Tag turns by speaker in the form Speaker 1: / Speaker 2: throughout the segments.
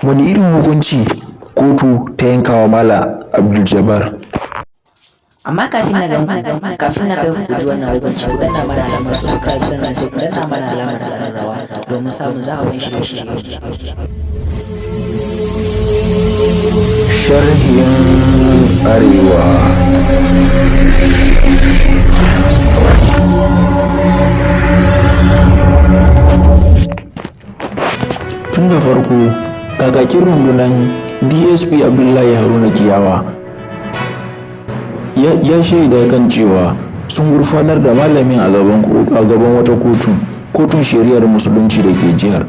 Speaker 1: Wani irin hukunci kotu ta yankawa Malam Abdul Jabbar?
Speaker 2: Amma kafin na kai ku ji wannan hukunci, ku danna mana alamar subscribe, sannan sai ku danna mana alamar kararrawa domin samun sabon shirye-shirye.
Speaker 1: Sharhin Arewa. Tun da farko, kakakin rundunar DSP Abdullahi Haruna Kiyawa ya shaida kan cewa sun gurfanar da malamin a gaban wata kotun shari'ar musulunci da ke jihar,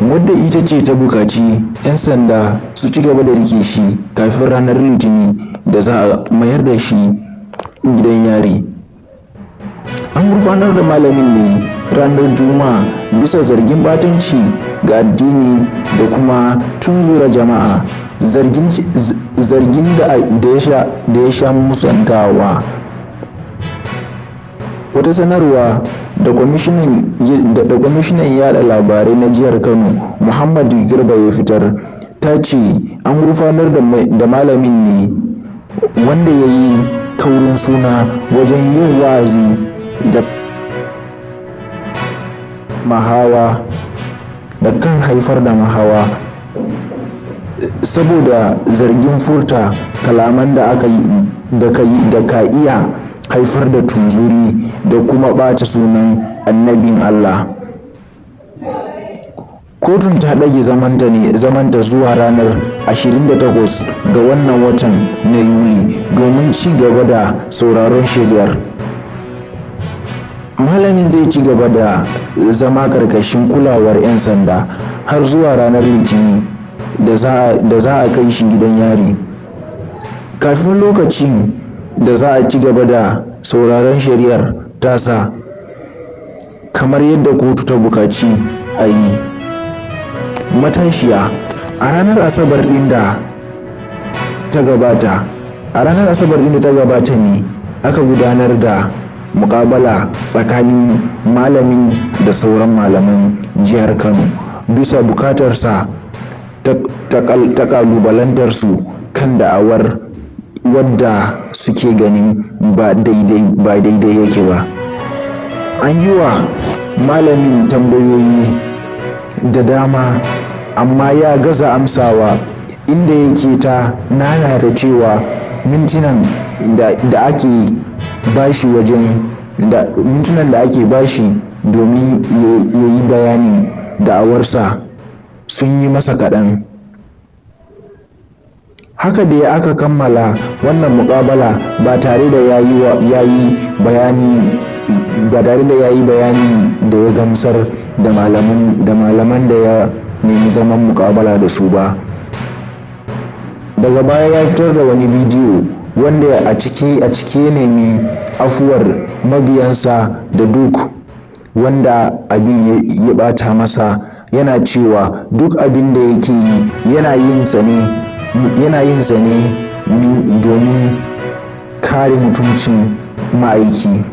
Speaker 1: wadda ita ce ta bukaci 'yan sanda su ci gaba da rike shi kafin ranar Litinin da za a mayar da shi gidan yari. An gurfanar da malamin ne ranar Juma'a bisa zargin batanci ga addini da kuma tunzura jama'a, zargin da ya sha musantawa. Wata sanarwa da kwamishinan yada labarai na jihar Kano, Muhammad Garba, ya fitar ta ce an gurfanar da malamin ne, wanda ya yi kaurin suna wajen yin wa'azi da mahawa da kan haifar da mahawa, saboda zargin furta kalaman da ka iya haifar da tunzuri da kuma ɓata sunan annabin Allah. Kotun ta ɗage zamanta zuwa ranar 28 ga wannan watan na Yuli domin ci gaba da sauraron shari'ar. Malamin zai ci gaba da zama karkashin kulawar 'yan sanda har zuwa ranar Litinin da za a kai shi gidan yari. Kafin lokacin da za a ci gaba da sauraron shari'ar tasa kamar yadda kotu ta bukaci a yi. Matashiya: a ranar Asabar ɗin da ta gabata a ranar Asabar ɗin da ta gabata ne aka gudanar da mukabala tsakanin malamin da sauran malaman jihar Kano bisa bukatarsa ta kalubalantar su kan da'awar wadda suke ganin ba daidai yake ba. An yi wa malamin tambayoyi da dama, amma ya gaza amsawa, inda yake ta nanata cewa mintunan da ake bashi domin ya yi bayanin da'awarsa sun yi masa kaɗan. Haka dai aka kammala wannan muƙabala ba tare da ya yi bayanin da ya gamsar da malaman da ya nemi zaman muƙabala da su ba. Daga baya ya fitar da wani bidiyo wanda a ciki ya nemi afuwar mabiyansa da duk wanda abin ya ɓata masa, yana cewa duk abin da yake yi yana yin sa ne domin kare mutuncin ma'aiki.